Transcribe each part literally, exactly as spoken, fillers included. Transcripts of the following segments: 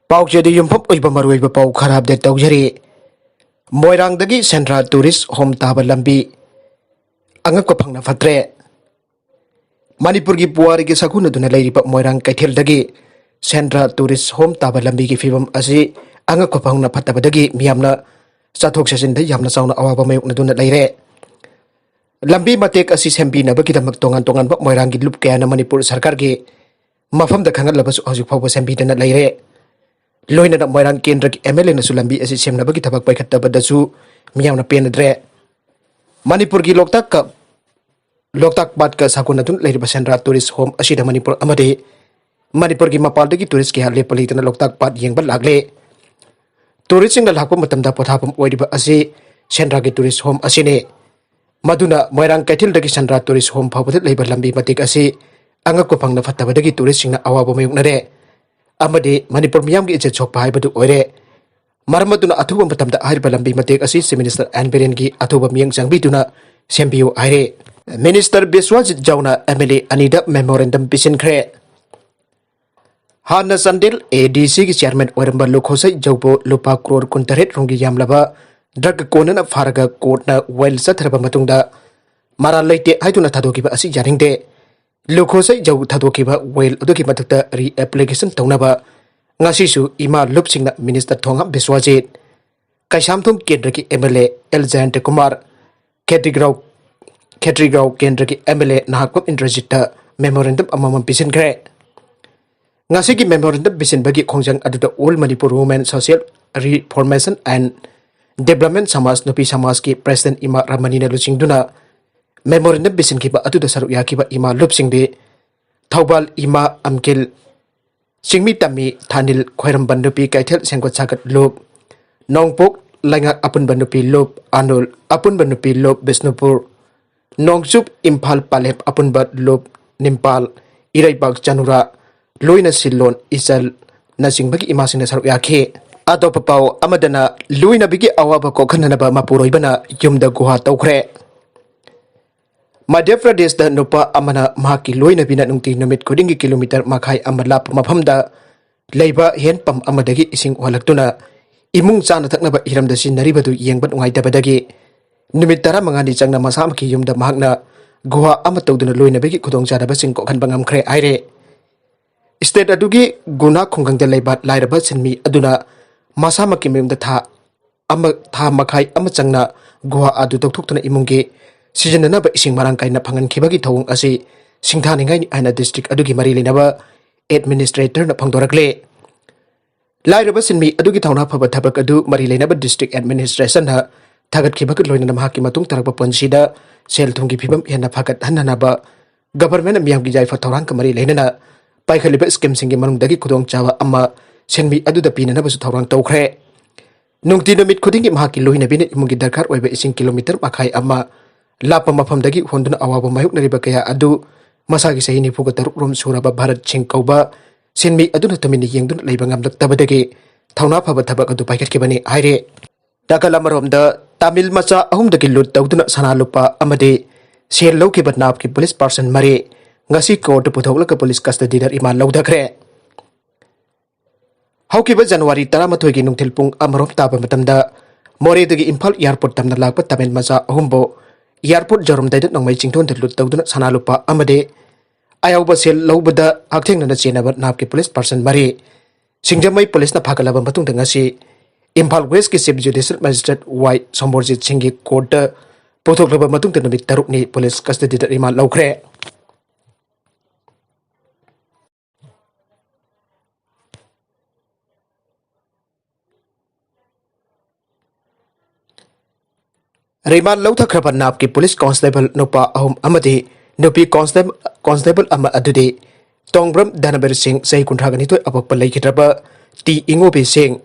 ꯄꯥꯎꯆꯦꯗ ꯌꯨꯝꯐꯝ ꯑꯣꯏꯕ ꯃꯔꯨꯑꯣꯏꯕ ꯄꯥꯎ ꯈꯔ ꯑꯞꯗꯦꯠ ꯇꯧꯖꯔꯤ꯫ ꯃꯣꯏꯔꯥꯡꯗꯒꯤ ꯁꯦꯟꯗ꯭ꯔꯥ ꯇꯨꯔꯤꯁ ꯍꯣꯝ ꯇꯥꯕ ꯂꯝꯕꯤ ꯑꯉꯛꯄ ꯐꯪꯅ ꯐꯠꯇ꯭ꯔꯦ꯫ ꯃꯅꯤꯄꯨꯔꯒꯤ ꯄꯨꯋꯥꯔꯤꯒꯤ ꯁꯛꯍꯨꯅꯗꯨꯅ ꯂꯩꯔꯤꯕ ꯃꯣꯏꯔꯥꯡ ꯀꯩꯊꯦꯜꯗꯒꯤ ꯁꯦꯟꯗ꯭ꯔꯥ ꯇꯨꯔꯤꯁ ꯍꯣꯝ ꯇꯥꯕ ꯂꯝꯕꯤꯒꯤ ꯐꯤꯕꯝ ꯑꯁꯤ ꯑꯉꯛꯄ ꯐꯪꯅ ꯐꯠꯇꯕꯗꯒꯤ ꯃꯤꯌꯥꯝꯅ ꯆꯠꯊꯣꯛ ꯆꯠꯁꯤꯟꯗ ꯌꯥꯝꯅ ꯆꯥꯎꯅ ꯑꯋꯥꯕ ꯃꯥꯌꯣꯛꯅꯗꯨꯅ ꯂꯩꯔꯦ꯫ ꯂꯝꯕꯤ ꯃꯇꯦꯛ ꯑꯁꯤ ꯁꯦꯝꯕꯤꯅꯕꯒꯤꯗꯃꯛ ꯇꯣꯉꯥꯟ ꯇꯣꯉꯥꯟꯕ ꯃꯣꯏꯔꯥꯡꯒꯤ ꯂꯨꯞ ꯀꯌꯥꯅ ꯃꯅꯤꯄꯨꯔ ꯁꯔꯀꯥꯔꯒꯤ ꯃꯐꯝꯗ ꯈꯪꯍꯜꯂꯕꯁꯨ ꯍꯧꯖꯤꯛ ꯐꯥꯎꯕ ꯁꯦꯝꯕꯤꯗꯅ ꯂꯩꯔꯦ꯫ ꯂꯣꯏꯅꯅ ꯃꯣꯏꯔꯥꯡ ꯀꯦꯟꯗ꯭ꯔꯒꯤ ꯑꯦꯝ ꯑꯦꯜ ꯑꯦꯅꯁꯨ ꯂꯝꯕꯤ ꯑꯁꯤ ꯁꯦꯝꯅꯕꯒꯤ ꯊꯕꯛ ꯄꯥꯏꯈꯠꯇꯕꯗꯁꯨ ꯃꯤꯌꯥꯝꯅ ꯄꯦꯟꯅꯗ꯭ꯔꯦ꯫ ꯃꯅꯤꯄꯨꯔꯒꯤ ꯂꯣꯛꯇꯥꯛꯀ, ꯂꯣꯛꯇꯥꯛ ꯄꯥꯠꯀ ꯁꯥꯒꯣꯟꯅꯗꯨꯅ ꯂꯩꯔꯤꯕ ꯁꯦꯟꯗ꯭ꯔꯥ ꯇꯨꯔꯤꯁ ꯍꯣꯝ ꯑꯁꯤꯗ ꯃꯅꯤꯄꯨꯔ ꯑꯃꯗꯤ ꯃꯅꯤꯄꯨꯔꯒꯤ ꯃꯄꯥꯟꯗꯒꯤ ꯇꯨꯔꯤꯁ ꯀꯌꯥ ꯂꯦꯞꯄ ꯂꯩꯇꯅ ꯂꯣꯛꯇꯥꯛ ꯄꯥꯠ ꯌꯦꯡꯕ ꯂꯥꯛꯂꯦ꯫ ꯇꯨꯔꯤꯁꯁꯤꯡꯅ ꯂꯥꯛꯄ ꯃꯇꯝꯗ ꯄꯣꯊꯥꯐꯝ ꯑꯣꯏꯔꯤꯕ ꯑꯁꯤ ꯁꯦꯟꯗ꯭ꯔꯥꯒꯤ ꯇꯨꯔꯤꯁ ꯍꯣꯝ ꯑꯁꯤꯅꯤ꯫ ꯃꯗꯨꯅ ꯃꯣꯏꯔꯥꯡ ꯀꯩꯊꯦꯜꯗꯒꯤ ꯁꯦꯟꯗ꯭ꯔꯥ ꯇꯨꯔꯤꯁ ꯍꯣꯝ ꯐꯥꯎꯕꯗ ꯂꯩꯕ ꯂꯝꯕꯤ ꯃꯇꯦꯛ ꯑꯁꯤ ꯑꯉꯛꯄ ꯐꯪꯅ ꯐꯠꯇꯕꯗꯒꯤ ꯇꯨꯔꯤꯁꯁꯤꯡꯅ ꯑꯋꯥꯕ ꯃꯥꯌꯣꯛꯅꯔꯦ ꯑꯃꯗꯤ ꯃꯅꯤꯄꯨꯔ ꯃꯤꯌꯥꯝꯒꯤ ꯏꯖꯠ ꯁꯣꯛꯄ ꯍꯥꯏꯕꯗꯨ ꯑꯣꯏꯔꯦ꯫ ꯃꯔꯝ ꯑꯗꯨꯅ ꯑꯊꯨꯕ ꯃꯇꯝꯗ ꯍꯥꯏꯔꯤꯕ ꯂꯝꯕꯤ ꯃꯇꯦꯛ ꯑꯁꯤ ꯆꯤꯐ ꯃꯤꯅꯤꯁꯇꯔ ꯑꯦꯟ ꯕꯤꯔꯦꯟꯒꯤ ꯑꯊꯨꯕ ꯃꯤꯠꯌꯦꯡ ꯆꯪꯕꯤꯗꯨꯅ ꯁꯦꯝꯕꯤꯌꯨ ꯍꯥꯏꯔꯦ꯫ ꯃꯤꯅꯤꯁꯇꯔ ꯕꯤꯁ꯭ꯋꯥꯖꯤꯠ ꯖꯥꯎꯅ ꯑꯦꯝ ꯑꯦꯜ ꯑꯦ ꯑꯅꯤꯗ ꯃꯦꯃꯣꯔꯦꯟꯗꯝ ꯄꯤꯁꯤꯟꯈ꯭ꯔꯦ꯫ ꯍꯥꯟꯅ ꯆꯥꯟꯗꯦꯜ ꯑꯦ ꯗꯤ ꯁꯤꯒꯤ ꯆꯤꯌꯥꯔꯃꯦꯟ ꯑꯣꯏꯔꯝꯕ ꯂꯨꯈꯣꯁꯩ ꯖꯧꯕꯨ ꯂꯨꯄꯥ ꯀ꯭ꯔꯣꯔ ꯀꯨꯟꯇꯔꯦꯠ ꯔꯣꯝꯒꯤ ꯌꯥꯝꯂꯕ ꯗ꯭ꯔꯒ ꯀꯣꯟꯅꯅ ꯐꯥꯔꯒ ꯀꯣꯔꯠꯅ ꯋꯥꯏꯜ ꯆꯠꯊꯔꯕ ꯃꯇꯨꯡꯗ ꯃꯔꯥꯜ ꯂꯩꯇꯦ ꯍꯥꯏꯗꯨꯅ ꯊꯥꯗꯣꯛꯈꯤꯕ ꯑꯁꯤ ꯌꯥꯅꯤꯡꯗꯦ꯫ ꯂꯨꯈꯣꯁꯩ ꯖꯧ ꯊꯥꯗꯣꯛꯈꯤꯕ ꯋꯥꯏꯜ ꯑꯗꯨꯒꯤ ꯃꯊꯛꯇ ꯔꯤ ꯑꯦꯄ꯭ꯂꯤꯀꯦꯁꯟ ꯇꯧꯅꯕ ꯉꯁꯤꯁꯨ ꯏꯃꯥ ꯂꯨꯞꯁꯤꯡꯅ ꯃꯤꯅꯤꯁꯇꯔ ꯊꯣꯉꯥꯝ ꯕꯤꯁ꯭ꯋꯥꯖꯤꯠ, ꯀꯩꯁꯥꯝꯊꯣꯡ ꯀꯦꯟꯗ꯭ꯔꯒꯤ M L A L Jayanta Kumar, Khetrigao, Khetrigao ꯀꯦꯟꯗ꯭ꯔꯒꯤ ꯑꯦꯝ ꯑꯦꯜ ꯑꯦ ꯅꯍꯥꯛꯄꯝ ꯏꯟꯗ꯭ꯔꯖꯤꯠꯇ ꯃꯦꯃꯣꯔꯦꯟꯗꯝ ꯑꯃꯃꯝ ꯄꯤꯁꯤꯟꯈ꯭ꯔꯦ꯫ ꯉꯁꯤꯒꯤ ꯃꯦꯃꯣꯔꯦꯟꯗꯝ ꯄꯤꯁꯤꯟꯕꯒꯤ ꯈꯣꯡꯖꯪ ꯑꯗꯨꯗ all Manipur women social reformation and development Samaj, ꯅꯨꯄꯤ ꯁꯃꯥꯖꯀꯤ ꯄ꯭ꯔꯦꯁꯤꯗꯦꯟꯠ ꯏꯃꯥ ꯔꯃꯅꯤꯅ ꯂꯨꯆꯤꯡꯗꯨꯅ ꯃꯦꯃꯣꯔꯦꯟꯗꯝ ꯄꯤꯁꯤꯟꯈꯤꯕ ꯑꯗꯨꯗ ꯁꯔꯨꯛ ꯌꯥꯈꯤꯕ ꯏꯃꯥ ꯂꯨꯞꯁꯤꯡꯗꯤ ꯊꯧꯕꯥꯜ ꯏꯃꯥ ꯑꯝꯀꯤꯜ, ꯆꯤꯡꯃꯤ ꯇꯝꯃꯤ ꯊꯥꯅꯤꯜ ꯈ꯭ꯋꯥꯏꯔꯝꯕꯟ ꯅꯨꯄꯤ ꯀꯩꯊꯦꯜ ꯁꯦꯝꯒꯠ ꯁꯥꯒꯠ ꯂꯨꯞ, ꯅꯣꯡꯄꯣꯛ ꯂꯩꯉꯥꯛ ꯑꯄꯨꯟꯕ ꯅꯨꯄꯤ ꯂꯨꯞ, ꯑꯥꯅꯣꯜ ꯑꯄꯨꯟꯕ ꯅꯨꯄꯤ ꯂꯨꯞ ꯕꯤꯁꯅꯨꯄꯨꯔ, ꯅꯣꯡꯆꯨꯞ ꯏꯝꯐꯥꯜ ꯄꯥꯂꯦꯞ ꯑꯄꯨꯟꯕ ꯂꯨꯞ, ꯅꯤꯝꯄꯥꯜ, ꯏꯔꯩꯕꯥꯛ ꯆꯅꯨꯔꯥ, ꯂꯣꯏꯅ ꯁꯤꯜꯂꯣꯟ ꯏꯆꯜꯅꯆꯤꯡꯕꯒꯤ ꯏꯃꯥꯁꯤꯡꯅ ꯁꯔꯨꯛ ꯌꯥꯈꯤ꯫ ꯑꯇꯣꯞꯄ ꯄꯥꯎ ꯑꯃꯗꯅ ꯂꯣꯏꯅꯕꯤꯒꯤ ꯑꯋꯥꯕ ꯀꯣꯛꯍꯟꯅꯅꯕ ꯃꯄꯨꯔꯣꯏꯕꯅ ꯌꯨꯝꯗ ꯒꯨꯍꯥ ꯇꯧꯈ꯭ꯔꯦ꯫ ꯃꯙ꯭ꯌ ꯄ꯭ꯔꯗꯦꯁꯇ ꯅꯨꯄꯥ ꯑꯃꯅ ꯃꯍꯥꯛꯀꯤ ꯂꯣꯏꯅꯕꯤꯅ ꯅꯨꯡꯇꯤ ꯅꯨꯃꯤꯠ ꯈꯨꯗꯤꯡꯒꯤ ꯀꯤꯂꯣꯃꯤꯇꯔ ꯃꯈꯥꯏ ꯑꯃ ꯂꯥꯞꯄ ꯃꯐꯝꯗ ꯂꯩꯕ ꯍꯦꯟ ꯄꯝ ꯑꯃꯗꯒꯤ ꯏꯁꯤꯡ ꯎꯍꯜꯂꯛꯇꯨꯅ ꯏꯃꯨꯡ ꯆꯥꯅ ꯊꯛꯅꯕ ꯍꯤꯔꯝꯗ ꯁꯤꯖꯤꯟꯅꯔꯤꯕꯗꯨ ꯌꯦꯡꯕ ꯅꯨꯡꯉꯥꯏꯇꯕꯗꯒꯤ ꯅꯨꯃꯤꯠ ꯇꯔꯥꯃꯉꯥꯅꯤ ꯆꯪꯅ ꯃꯁꯥꯃꯛꯀꯤ ꯌꯨꯝꯗ ꯃꯍꯥꯛꯅ ꯒꯨꯍꯥ ꯑꯃ ꯇꯧꯗꯨꯅ ꯂꯣꯏꯅꯕꯒꯤ ꯈꯨꯗꯣꯡꯆꯥꯗꯕꯁꯤꯡ ꯀꯣꯛꯍꯟꯕ ꯉꯝꯈ꯭ꯔꯦ ꯍꯥꯏꯔꯦ꯫ ꯁ꯭ꯇꯦꯠ ꯑꯗꯨꯒꯤ ꯒꯨꯅꯥ ꯈꯨꯡꯒꯪꯗ ꯂꯩꯕ ꯂꯥꯏꯔꯕ ꯁꯤꯟꯃꯤ ꯑꯗꯨꯅ ꯃꯁꯥꯃꯛꯀꯤ ꯃꯌꯨꯝꯗ ꯊꯥ ꯑꯃ, ꯊꯥ ꯃꯈꯥꯏ ꯑꯃ ꯆꯪꯅ ꯒꯨꯍꯥ ꯑꯗꯨ ꯇꯧꯊꯣꯛꯇꯨꯅ ꯏꯃꯨꯡꯒꯤ ꯁꯤꯖꯤꯟꯅꯅꯕ ꯏꯁꯤꯡ ꯃꯔꯥꯡ ꯀꯥꯏꯅ ꯐꯪꯍꯟꯈꯤꯕꯒꯤ ꯊꯧꯑꯣꯡ ꯑꯁꯤ ꯁꯤꯡꯊꯥꯅꯤꯡꯉꯥꯏꯅꯤ ꯍꯥꯏꯅ ꯗꯤꯁꯇ꯭ꯔꯤꯛ ꯑꯗꯨꯒꯤ ꯃꯔꯤ ꯂꯩꯅꯕ ꯑꯦꯗꯃꯤꯅꯤꯁꯇ꯭ꯔꯦꯇꯔꯅ ꯐꯣꯡꯗꯣꯔꯛꯂꯦ꯫ ꯂꯥꯏꯔꯕ ꯁꯤꯟꯃꯤ ꯑꯗꯨꯒꯤ ꯊꯧꯅꯥ ꯐꯕ ꯊꯕꯛ ꯑꯗꯨ ꯃꯔꯤ ꯂꯩꯅꯕ ꯗꯤꯁꯇ꯭ꯔꯤꯛ ꯑꯦꯗꯃꯤꯅꯤꯁꯇ꯭ꯔꯦꯁꯟꯅ ꯊꯥꯒꯠꯈꯤꯕꯒ ꯂꯣꯏꯅꯅ ꯃꯍꯥꯛꯀꯤ ꯃꯇꯨꯡ ꯇꯥꯔꯛꯄ ꯄꯨꯟꯁꯤꯗ ꯁꯦꯜ ꯊꯨꯝꯒꯤ ꯐꯤꯕꯝ ꯍꯦꯟꯅ ꯐꯒꯠꯍꯟꯅꯅꯕ ꯒꯚꯔꯟꯃꯦꯟꯠꯅ ꯃꯤꯌꯥꯝꯒꯤ ꯌꯥꯏꯐ ꯊꯧꯔꯥꯡꯒ ꯃꯔꯤ ꯂꯩꯅꯅ ꯄꯥꯏꯈꯠꯂꯤꯕ ꯁ꯭ꯀꯤꯝꯁꯤꯡꯒꯤ ꯃꯅꯨꯡꯗꯒꯤ ꯈꯨꯗꯣꯡꯆꯥꯕ ꯑꯃ ꯁꯤꯟꯃꯤ ꯑꯗꯨꯗ ꯄꯤꯅꯅꯕꯁꯨ ꯊꯧꯔꯥꯡ ꯇꯧꯈ꯭ꯔꯦ꯫ ꯅꯨꯡꯇꯤ ꯅꯨꯃꯤꯠ ꯈꯨꯗꯤꯡꯒꯤ ꯃꯍꯥꯛꯀꯤ ꯂꯣꯏꯅꯕꯤꯅ ꯏꯃꯨꯡꯒꯤ ꯗꯔꯀꯥꯔ ꯑꯣꯏꯕ ꯏꯁꯤꯡ ꯀꯤꯂꯣꯃꯤꯇꯔ ꯃꯈꯥꯏ ꯑꯃ ꯂꯥꯞꯄ ꯃꯐꯝꯗꯒꯤ ꯍꯣꯟꯗꯨꯅ ꯑꯋꯥꯕ ꯃꯥꯌꯣꯛꯅꯔꯤꯕ ꯀꯌꯥ ꯑꯗꯨ ꯃꯁꯥꯒꯤ ꯆꯍꯤ ꯅꯤꯐꯨꯒ ꯇꯔꯨꯛ ꯔꯣꯝ ꯁꯨꯔꯕ ꯚꯥꯔꯠ ꯁꯤꯡ ꯀꯧꯕ ꯁꯤꯟꯃꯤ ꯑꯗꯨꯅ ꯇꯨꯃꯤꯟꯅ ꯌꯦꯡꯗꯨꯅ ꯂꯩꯕ ꯉꯝꯂꯛꯇꯕꯗꯒꯤ ꯊꯧꯅꯥ ꯐꯕ ꯊꯕꯛ ꯑꯗꯨ ꯄꯥꯏꯈꯠꯈꯤꯕꯅꯤ ꯍꯥꯏꯔꯤ꯫ ꯅꯥꯀꯜ ꯑꯃꯔꯣꯝꯗ ꯇꯥꯃꯤꯜ ꯃꯆꯥ ꯑꯍꯨꯝꯗꯒꯤ ꯂꯨꯠ ꯇꯧꯗꯨꯅ ꯁꯅꯥ ꯂꯨꯄꯥ ꯑꯃꯗꯤ ꯁꯦꯜ ꯂꯧꯈꯤꯕ ꯅꯥꯞꯀꯤ ꯄꯨꯂꯤꯁ ꯄꯥꯔꯁꯟ ꯃꯔꯤ ꯉꯁꯤ ꯀꯣꯔꯠꯇ ꯄꯨꯊꯣꯛꯂꯒ ꯄꯨꯂꯤꯁ ꯀꯁꯇꯗꯤꯗ ꯔꯤꯃꯥꯟ ꯂꯧꯊꯈ꯭ꯔꯦ꯫ ꯍꯧꯈꯤꯕ ꯖꯅꯋꯥꯔꯤ ꯇꯔꯥꯃꯥꯊꯣꯏꯒꯤ ꯅꯨꯡꯊꯤꯜ ꯄꯨꯡ ꯑꯃꯔꯣꯝ ꯇꯥꯕ ꯃꯇꯝꯗ ꯃꯣꯔꯦꯗꯒꯤ ꯏꯝꯐꯥꯜ ꯑꯦꯌꯥꯔꯄꯣꯔꯠ ꯇꯝꯅ ꯂꯥꯛꯄ ꯇꯥꯃꯤꯜ ꯃꯆꯥ ꯑꯍꯨꯝꯕꯨ ꯑꯦꯌꯥꯔꯄꯣꯔꯠ ꯌꯧꯔꯝꯗꯥꯏꯗ ꯅꯣꯡꯃꯩ ꯆꯤꯡꯊꯣꯟꯗ ꯂꯨꯠ ꯇꯧꯗꯨꯅ ꯁꯅꯥ ꯂꯨꯄꯥ ꯑꯃꯗꯤ ꯑꯌꯥꯎꯕ ꯁꯦꯜ ꯂꯧꯕꯗ ꯍꯛꯊꯦꯡꯅꯅ ꯆꯦꯟꯅꯕ ꯅꯥꯞꯀꯤ ꯄꯨꯂꯤꯁ ꯄꯥꯔꯁꯟ ꯃꯔꯤ ꯁꯤꯡꯖꯃꯩ ꯄꯨꯂꯤꯁꯅ ꯐꯥꯒꯠꯂꯕ ꯃꯇꯨꯡꯗ ꯉꯁꯤ ꯏꯝꯐꯥꯜ ꯋꯦꯁꯀꯤ ꯆꯤꯐ ꯖꯨꯗꯤꯁꯤꯌꯦꯜ ꯃꯦꯖꯤꯁꯇ꯭ꯔꯦꯠ ꯋꯥꯏ ꯁꯣꯃꯣꯔꯖꯤꯠ ꯁꯤꯡꯒꯤ ꯀꯣꯔꯠꯇ ꯄꯨꯊꯣꯛꯂꯕ ꯃꯇꯨꯡꯗ ꯅꯨꯃꯤꯠ ꯇꯔꯨꯛꯅꯤ ꯄꯨꯂꯤꯁ ꯀꯁꯇꯗꯤꯗ ꯔꯤꯃꯥꯟ ꯂꯧꯈ꯭ꯔꯦ꯫ ꯔꯤꯃꯥꯟ ꯂꯧꯊꯈ꯭ꯔꯕ ꯅꯥꯞꯀꯤ ꯄꯨꯂꯤꯁ ꯀꯣꯟꯁꯇꯦꯕꯜ ꯅꯨꯄꯥ ꯑꯍꯨꯝ ꯑꯃꯗꯤ ꯅꯨꯄꯤ ꯀꯣꯟꯁꯇꯦꯕꯜ, ꯀꯣꯟꯁꯇꯦꯕꯜ ꯑꯃ ꯑꯗꯨꯗꯤ ꯇꯣꯡꯕ꯭ꯔꯝ ꯙꯅꯕꯤꯔ ꯁꯤꯡ, ꯆꯍꯤ ꯀꯨꯟꯊ꯭ꯔꯥꯒ ꯅꯤꯊꯣꯏ, ꯑꯄꯣꯛꯄ ꯂꯩꯈꯤꯗ꯭ꯔꯕ ꯇꯤ ꯏꯉꯣꯕꯤ ꯁꯤꯡ,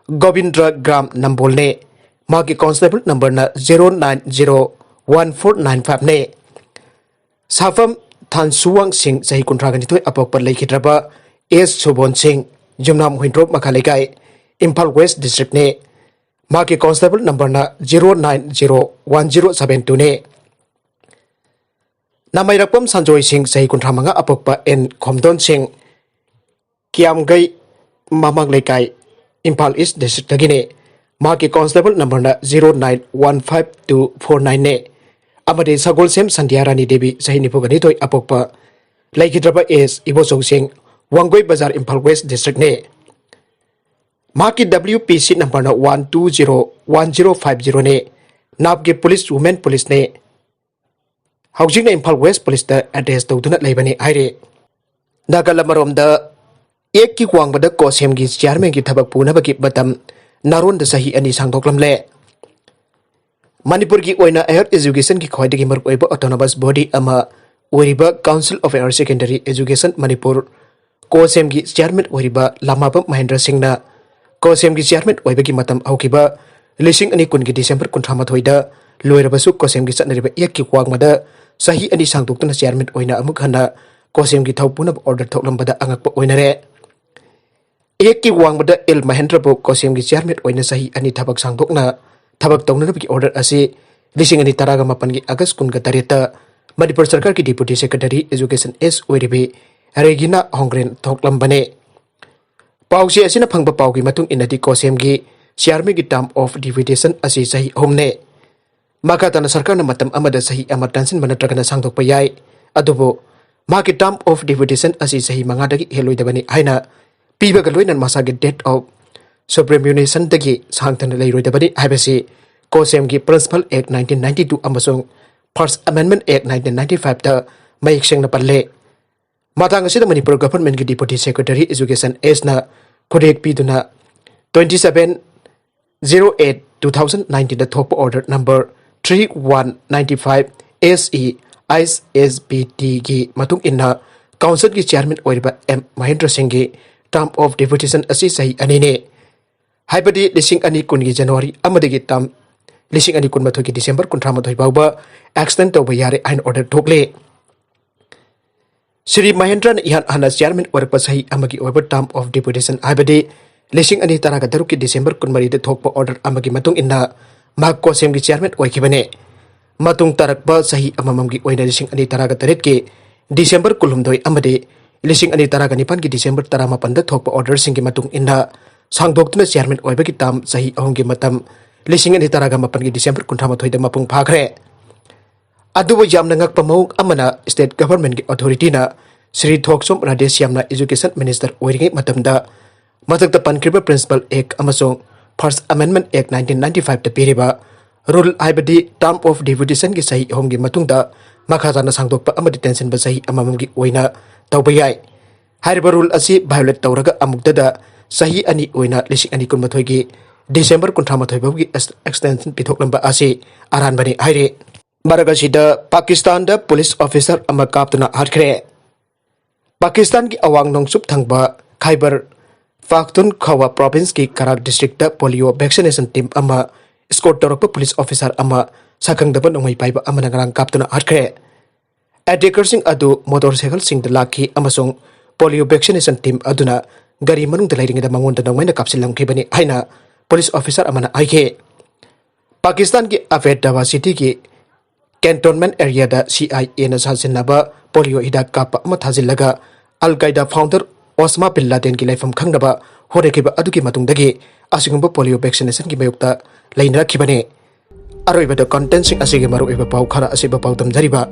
ꯒꯣꯕꯤꯟꯗ꯭ꯔ ꯒ꯭ꯔꯥꯝ ꯅꯝꯕꯣꯜꯅꯦ꯫ ꯃꯍꯥꯛꯀꯤ ꯀꯣꯟꯁꯇꯦꯕꯜ ꯅꯝꯕꯔꯅ zero nine zero one four nine five ꯅꯦ꯫ ꯁꯥꯐꯝ ꯊꯥꯟꯁꯨꯋꯥꯡ ꯁꯤꯡ, ꯆꯍꯤ ꯀꯨꯟꯊ꯭ꯔꯥꯒ ꯅꯤꯊꯣꯏ, ꯑꯄꯣꯛꯄ ꯂꯩꯈꯤꯗ꯭ꯔꯕ ꯑꯦꯁ ꯁꯨꯕꯣꯟ ꯁꯤꯡ, ꯌꯨꯝꯅꯥꯝ ꯍꯨꯏꯟꯗ꯭ꯔꯣꯞ ꯃꯈꯥ ꯂꯩꯀꯥꯏ, ꯏꯝꯐꯥꯜ ꯋꯦꯁ ꯗꯤꯁꯇ꯭ꯔꯤꯛꯅꯦ꯫ ꯃꯍꯥꯛꯀꯤ ꯀꯣꯟꯁꯇꯦꯕꯜ ꯅꯝꯕꯔꯅ zero nine zero one zero seven two ꯅꯦ꯫ ꯅꯥꯃꯩꯔꯛꯄꯝ ꯁꯟꯖꯣꯏ ꯁꯤꯡ, ꯆꯍꯤ ꯀꯨꯟꯊ꯭ꯔꯥ ꯃꯉꯥ, ꯑꯄꯣꯛꯄ ꯑꯦꯟ ꯈꯣꯝꯗꯣꯟ ꯁꯤꯡ, ꯀꯤꯌꯥꯝꯒꯩ ꯃꯃꯥꯡ ꯂꯩꯀꯥꯏ, ꯏꯝꯐꯥꯜ ꯏꯁ ꯗꯤꯁꯇ꯭ꯔꯤꯛꯇꯒꯤꯅꯦ꯫ ꯃꯍꯥꯛꯀꯤ ꯀꯣꯟꯁꯇꯦꯕꯜ ꯅꯝꯕꯔꯅ zero nine one five two four ꯅꯥꯏꯟꯅꯦ꯫ ꯑꯃꯗꯤ ꯁꯒꯣꯜꯁꯦꯝ ꯁꯟꯙ꯭ꯌꯥ ꯔꯥꯅꯤ ꯗꯦꯕꯤ, ꯆꯍꯤ ꯅꯤꯐꯨꯒ ꯅꯤꯊꯣꯏ, ꯑꯄꯣꯛꯄ, ꯂꯩꯈꯤꯗ꯭ꯔꯕ ꯑꯦꯁ ꯏꯕꯣꯆꯧꯁꯤꯡ, ꯋꯥꯡꯒꯣꯏ ꯕꯖꯥꯔ, ꯏꯝꯐꯥꯜ ꯋꯦꯁ ꯗꯤꯁꯇ꯭ꯔꯤꯛꯅꯦ꯫ ꯃꯍꯥꯛꯀꯤ ꯗꯕ꯭ꯂꯤꯎ ꯄꯤ ꯁꯤ ꯅꯝꯕꯔꯅ one two zero one zero five ꯖꯤꯔꯣꯅꯦ꯫ ꯅꯥꯞꯀꯤ ꯄꯨꯂꯤꯁ ꯋꯨꯃꯦꯟ ꯄꯨꯂꯤꯁꯅꯦ꯫ ꯍꯧꯖꯤꯛꯅ ꯏꯝꯐꯥꯜ ꯋꯦꯁ ꯄꯨꯂꯤꯁꯇ ꯑꯦꯇꯦꯁ ꯇꯧꯗꯨꯅ ꯂꯩꯕꯅꯤ ꯍꯥꯏꯔꯤ꯫ ꯅꯥꯒꯜ ꯑꯃꯔꯣꯝꯗ, ꯑꯦꯛꯀꯤ ꯋꯥꯡꯃꯗ ꯀꯣꯁꯦꯝꯒꯤ ꯆꯤꯌꯥꯔꯃꯦꯟꯒꯤ ꯊꯕꯛ ꯄꯨꯅꯕꯒꯤ ꯃꯇꯝ ꯅꯥꯔꯣꯟꯗ ꯆꯍꯤ ꯑꯅꯤ ꯁꯥꯡꯗꯣꯛꯂꯝꯂꯦ꯫ ꯃꯅꯤꯄꯨꯔꯒꯤ ꯑꯣꯏꯅ ꯍꯥꯌꯔ ꯑꯦꯖꯨꯀꯦꯁꯟꯒꯤ ꯈ꯭ꯋꯥꯏꯗꯒꯤ ꯃꯔꯨꯑꯣꯏꯕ ꯑꯣꯇꯣꯅꯣꯃꯁ ꯕꯣꯗꯤ ꯑꯃ ꯑꯣꯏꯔꯤꯕ council of higher secondary education Manipur, ꯀꯣꯁꯦꯝꯒꯤ ꯆꯤꯌꯥꯔꯃꯦꯟ ꯑꯣꯏꯔꯤꯕ ꯂꯥꯃꯥꯕꯝ ꯃꯍꯦꯟꯗ꯭ꯔ ꯁꯤꯡꯅ ꯀꯣꯁꯦꯝꯒꯤ ꯆꯤꯌꯥꯔꯃꯦꯟ ꯑꯣꯏꯕꯒꯤ ꯃꯇꯝ ꯍꯧꯈꯤꯕ ꯂꯤꯁꯤꯡ ꯑꯅꯤ ꯀꯨꯟꯒꯤ ꯗꯤꯁꯦꯝꯕꯔ ꯀꯨꯟꯊ꯭ꯔꯥ ꯃꯥꯊꯣꯏꯗ ꯂꯣꯏꯔꯕꯁꯨ, ꯀꯣꯁꯦꯝꯒꯤ ꯆꯠꯅꯔꯤꯕ ꯑꯦꯛꯀꯤ ꯋꯥꯡꯃꯗ ꯆꯍꯤ ꯑꯅꯤ ꯁꯥꯡꯗꯣꯛꯇꯨꯅ ꯆꯤꯌꯥꯔꯃꯦꯟ ꯑꯣꯏꯅ ꯑꯃꯨꯛ ꯍꯟꯅ ꯀꯣꯁꯦꯝꯒꯤ ꯊꯧ ꯄꯨꯅꯕ ꯑꯣꯔꯗꯔ ꯊꯣꯛꯂꯝꯕꯗ ꯑꯉꯛꯄ ꯑꯣꯏꯅꯔꯦ꯫ ꯑꯦꯛꯀꯤ ꯋꯥꯡꯃꯗ ꯑꯦꯜ ꯃꯍꯦꯟꯗ꯭ꯔꯕꯨ ꯀꯣꯁꯦꯝꯒꯤ ꯆꯤꯌꯥꯔꯃꯦꯟ ꯑꯣꯏꯅ ꯆꯍꯤ ꯑꯅꯤ ꯊꯕꯛ ꯁꯥꯡꯗꯣꯛꯅ ꯊꯕꯛ ꯇꯧꯅꯅꯕꯒꯤ ꯑꯣꯔꯗꯔ ꯑꯁꯤ ꯂꯤꯁꯤꯡ ꯑꯅꯤ ꯇꯔꯥꯒ ꯃꯥꯄꯟꯒꯤ ꯑꯥꯒꯁ ꯀꯨꯟꯒ ꯇꯔꯦꯠꯇ ꯃꯅꯤꯄꯨꯔ ꯁꯔꯀꯥꯔꯒꯤ ꯗꯤꯄꯨꯇꯤ ꯁꯦꯀ꯭ꯔꯦꯇꯔꯤ ꯑꯦꯖꯨꯀꯦꯁꯟ ꯑꯦꯁ ꯑꯣꯏꯔꯤꯕꯤ ꯔꯦꯒꯤꯅꯥ ꯍꯣꯡꯒ꯭ꯔꯦꯟ ꯊꯣꯛꯂꯝꯕꯅꯦ꯫ ꯄꯥꯎꯆꯦ ꯑꯁꯤꯅ ꯐꯪꯕ ꯄꯥꯎꯒꯤ ꯃꯇꯨꯡ ꯏꯟꯅꯗꯤ, ꯀꯣꯁꯦꯝꯒꯤ ꯆꯤꯌꯥꯔꯃꯦꯟꯒꯤ ꯇꯥꯔꯝ ꯑꯣꯐ ꯗꯤꯄꯨꯇꯦꯁꯟ ꯑꯁꯤ ꯆꯍꯤ ꯑꯍꯨꯝꯅꯦ꯫ ꯃꯈꯥ ꯇꯥꯅ ꯁꯔꯀꯥꯔꯅ ꯃꯇꯝ ꯑꯃꯗ ꯆꯍꯤ ꯑꯃ ꯇꯦꯟꯁꯤꯟꯕ ꯅꯠꯇ꯭ꯔꯒꯅ ꯁꯥꯡꯗꯣꯛꯄ ꯌꯥꯏ꯫ ꯑꯗꯨꯕꯨ ꯃꯍꯥꯛꯀꯤ ꯇꯥꯔꯝ ꯑꯣꯐ ꯗꯤꯄꯨꯇꯦꯁꯟ ꯑꯁꯤ ꯆꯍꯤ ꯃꯉꯥꯗꯒꯤ ꯍꯦꯜꯂꯣꯏꯗꯕꯅꯤ ꯍꯥꯏꯅ ꯄꯤꯕꯒ ꯂꯣꯏꯅꯅ ꯃꯁꯥꯒꯤ ꯗꯦꯠ ꯑꯣꯐ ꯁꯨꯄꯔꯦꯅꯨꯃꯔꯦꯁꯟꯗꯒꯤ ꯁꯥꯡꯊꯅ ꯂꯩꯔꯣꯏꯗꯕꯅꯤ ꯍꯥꯏꯕꯁꯤ ꯀꯣꯁꯦꯝꯒꯤ ꯄ꯭ꯔꯤꯟꯁꯤꯄꯜ ꯑꯦꯛ ꯅꯥꯏꯟꯇꯤꯟ ꯅꯥꯏꯟꯇꯤ ꯇꯨ ꯑꯃꯁꯨꯡ ꯐꯥꯔꯁ ꯑꯦꯃꯦꯟꯗꯃꯦꯟ ꯑꯦꯛ ꯅꯥꯏꯟꯇꯤꯟ ꯅꯥꯏꯟꯇꯤ ꯐꯥꯏꯚꯇ ꯃꯌꯦꯛ ꯁꯦꯡꯅ ꯄꯜꯂꯦ꯫ ꯃꯇꯥꯡ ꯑꯁꯤꯗ ꯃꯅꯤꯄꯨꯔ ꯒꯚꯔꯟꯃꯦꯟꯠꯀꯤ ꯗꯤꯄꯨꯇꯤ ꯁꯦꯀ꯭ꯔꯦꯇꯔꯤ ꯑꯦꯖꯨꯀꯦꯁꯟ ꯑꯦꯁꯅ ꯈꯨꯠꯌꯦꯛ ꯄꯤꯗꯨꯅ, twenty seven zero eight two thousand nineteenꯗ ꯊꯣꯛꯄ order number three one ninety five S E I S B Tꯒꯤ ꯃꯇꯨꯡ ꯏꯟꯅ, ꯀꯥꯎꯟꯁꯤꯜꯒꯤ ꯆꯤꯌꯥꯔꯃꯦꯟ ꯑꯣꯏꯔꯤꯕ ꯑꯦꯝ ꯃꯍꯦꯟꯗ꯭ꯔ ꯁꯤꯡꯒꯤ term of deputation ꯑꯁꯤ ꯆꯍꯤ ꯑꯅꯤꯅꯤ, ꯍꯥꯏꯕꯗꯤ ꯂꯤꯁꯤꯡ ꯑꯅꯤ ꯀꯨꯟꯒꯤ ꯖꯅꯋꯥꯔꯤ ꯑꯃꯗꯒꯤ ꯇꯥꯡ ꯂꯤꯁꯤꯡ ꯑꯅꯤ ꯀꯨꯟꯃꯥꯊꯣꯏꯒꯤ ꯗꯤꯁꯦꯝꯕꯔ ꯀꯨꯟꯊ꯭ꯔꯥ ꯃꯥꯊꯣꯏ ꯐꯥꯎꯕ extend ꯇꯧꯕ ꯌꯥꯔꯦ ꯍꯥꯏꯅ order ꯊꯣꯛꯂꯦ꯫ ꯁ꯭ꯔꯤ ꯃꯍꯦꯟꯗ꯭ꯔꯅ ꯏꯍꯥꯟ ꯍꯥꯟꯅ ꯆꯤꯌꯥꯔꯃꯦꯟ ꯑꯣꯏꯔꯛꯄ ꯆꯍꯤ ꯑꯃꯒꯤ ꯑꯣꯏꯕ term of deputation, ꯍꯥꯏꯕꯗꯤ ꯂꯤꯁꯤꯡ ꯑꯅꯤ ꯇꯔꯥꯒ ꯇꯔꯨꯛꯀꯤ ꯗꯤꯁꯦꯝꯕꯔ ꯀꯨꯟꯃꯔꯤꯗ ꯊꯣꯛꯄ order ꯑꯃꯒꯤ ꯃꯇꯨꯡ ꯏꯟꯅ ꯃꯍꯥꯛ ꯀꯣꯁꯦꯝꯒꯤ ꯆꯤꯌꯥꯔꯃꯦꯟ ꯑꯣꯏꯈꯤꯕꯅꯤ꯫ ꯃꯇꯨꯡ ꯇꯥꯔꯛꯄ ꯆꯍꯤ ꯑꯃꯃꯝꯒꯤ ꯑꯣꯏꯅ ꯂꯤꯁꯤꯡ ꯑꯅꯤ ꯇꯔꯥꯒ ꯇꯔꯦꯠꯀꯤ ꯗꯤꯁꯦꯝꯕꯔ ꯀꯨꯟꯍꯨꯝꯗꯣꯏ ꯑꯃꯗꯤ ꯂꯤꯁꯤꯡ ꯑꯅꯤ ꯇꯔꯥꯒ ꯅꯤꯄꯥꯟꯒꯤ ꯗꯤꯁꯦꯝꯕꯔ ꯇꯔꯥꯃꯥꯄꯟꯗ ꯊꯣꯛꯄ orderꯁꯤꯡꯒꯤ ꯃꯇꯨꯡ ꯏꯟꯅ ꯁꯥꯡꯗꯣꯛꯇꯨꯅ chairman ꯑꯣꯏꯕꯒꯤ term ꯆꯍꯤ ꯑꯍꯨꯝꯒꯤ ꯃꯇꯝ ꯂꯤꯁꯤꯡ ꯑꯅꯤ ꯇꯔꯥꯒ ꯃꯥꯄꯟꯒꯤ ꯗꯤꯁꯦꯝꯕꯔ ꯀꯨꯟꯊ꯭ꯔꯥ ꯃꯥꯊꯣꯏꯗ ꯃꯄꯨꯡ ꯐꯥꯈ꯭ꯔꯦ꯫ ꯑꯗꯨꯕꯨ ꯌꯥꯝꯅ ꯉꯛꯄ ꯃꯑꯣꯡ ꯑꯃꯅ state governmentꯀꯤ authorityꯅ ꯁ꯭ꯔꯤ ꯊꯣꯛꯆꯣꯝ ꯔꯥꯙꯦꯁ꯭ꯌꯥꯝꯅ education minister ꯑꯣꯏꯔꯤꯉꯩ ꯃꯇꯝꯗ ꯃꯊꯛꯇ ꯄꯟꯈ꯭ꯔꯤꯕ Principal Act ꯑꯃꯁꯨꯡ First Amendment Act nineteen ninety fiveꯇ ꯄꯤꯔꯤꯕ rule, ꯍꯥꯏꯕꯗꯤ term of deputationꯒꯤ ꯆꯍꯤ ꯑꯍꯨꯝꯒꯤ ꯃꯇꯨꯡꯗ ꯃꯈꯥ ꯇꯥꯅ ꯁꯥꯡꯗꯣꯛꯄ ꯑꯃꯗꯤ ꯇꯦꯟꯁꯤꯟꯕ ꯆꯍꯤ ꯑꯃꯃꯝꯒꯤ ꯑꯣꯏꯅ ꯇꯧꯕ ꯌꯥꯏ꯫ ꯍꯥꯏꯔꯤꯕ rule ꯑꯁꯤ violate ꯇꯧꯔꯒ ꯑꯃꯨꯛꯇꯗ ꯆꯍꯤ ꯑꯅꯤ ꯑꯣꯏꯅ ꯂꯤꯁꯤꯡ ꯑꯅꯤ ꯀꯨꯟꯃꯥꯊꯣꯏꯒꯤ ꯗꯤꯁꯦꯝꯕꯔ ꯀꯨꯟꯊ꯭ꯔꯥ ꯃꯥꯊꯣꯏ ꯐꯥꯎꯒꯤ ex-, extension ꯄꯤꯊꯣꯛꯂꯝꯕ ꯑꯁꯤ ꯑꯔꯥꯟꯕꯅꯤ ꯍꯥꯏꯔꯤ꯫ ꯃꯔꯛ ꯑꯁꯤꯗ ꯄꯥꯀꯤꯁꯇꯥꯟꯗ police officer ꯑꯃ ꯀꯥꯞꯇꯨꯅ ꯍꯥꯠꯈ꯭ꯔꯦ꯫ ꯄꯥꯀꯤꯁꯇꯥꯟꯒꯤ ꯑꯋꯥꯡ ꯅꯣꯡꯆꯨꯞ ꯊꯪꯕ ꯈꯥꯏꯕꯔ ꯄꯥꯈꯇꯨꯟꯈꯋꯥ provinceꯀꯤ ꯀꯔꯥꯛ districtꯇ polio vaccination team ꯑꯃ escort ꯇꯧꯔꯛꯄ police officer ꯑꯃ ꯁꯛꯈꯪꯗꯕ ꯅꯣꯡꯃꯩ ꯄꯥꯏꯕ ꯑꯃꯅ ꯉꯔꯥꯡ ꯀꯥꯞꯇꯨꯅ ꯍꯥꯠꯈ꯭ꯔꯦ꯫ Attackerꯁꯤꯡ ꯑꯗꯨ motorcycleꯁꯤꯡꯗ ꯂꯥꯛꯈꯤ ꯑꯃꯁꯨꯡ polio vaccination team ꯑꯗꯨꯅ ꯒꯥꯔꯤ ꯃꯅꯨꯡꯗ ꯂꯩꯔꯤꯉꯩꯗ ꯃꯉꯣꯟꯗ ꯅꯣꯡꯃꯩꯅ ꯀꯥꯞꯁꯤꯜꯂꯝꯈꯤꯕꯅꯤ ꯍꯥꯏꯅ police officer ꯑꯃꯅ ꯍꯥꯏꯈꯤ꯫ ꯄꯥꯀꯤꯁꯇꯥꯟꯒꯤ ꯑꯕꯦꯗꯕꯥꯗ cityꯒꯤ cantonment areaꯗ CIAꯅ ꯁꯥꯖꯤꯟꯅꯕ polio ꯍꯤꯗꯥꯛ ꯀꯥꯞꯄ ꯑꯃ ꯊꯥꯖꯤꯜꯂꯒ Al Qaeda founder Osama bin Ladenꯒꯤ ꯂꯩꯐꯝ ꯈꯪꯅꯕ ꯍꯣꯠꯅꯈꯤꯕ ꯑꯗꯨꯒꯤ ꯃꯇꯨꯡꯗꯒꯤ ꯑꯁꯤꯒꯨꯝꯕ polio vaccinationꯒꯤ ꯃꯥꯌꯣꯛꯇ ꯂꯩꯅꯔꯛꯈꯤꯕꯅꯤ꯫ ꯑꯔꯣꯏꯕꯗ contentꯁꯤꯡ ꯑꯁꯤꯒꯤ ꯃꯔꯨꯑꯣꯏꯕ ꯄꯥꯎ ꯈꯔ ꯑꯁꯤꯕꯨ ꯄꯥꯎꯗꯝꯖꯔꯤꯕ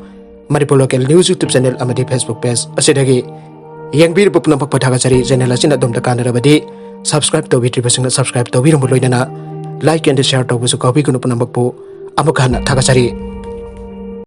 Manipur Local News YouTube channel ꯑꯃꯗꯤ Facebook page ꯑꯁꯤꯗꯒꯤ ꯌꯦꯡꯕꯤꯔꯤꯕ ꯄꯨꯝꯅꯃꯛꯄꯨ ꯊꯥꯒꯠꯆꯔꯤ꯫ Channel ꯑꯁꯤꯅ ꯑꯗꯣꯝꯗ ꯀꯥꯟꯅꯔꯕꯗꯤ subscribe ꯇꯧꯕꯤꯗ꯭ꯔꯤꯕꯁꯤꯡꯅ subscribe ꯇꯧꯕꯤꯔꯝꯕ ꯂꯣꯏꯅꯅ like and share ꯇꯧꯕꯁꯨ ꯀꯥꯎꯕꯤꯒꯅꯨ꯫ ꯄꯨꯝꯅꯃꯛꯄꯨ ꯑꯃꯨꯛ ꯍꯟꯅ ꯊꯥꯒꯠꯆꯔꯤ꯫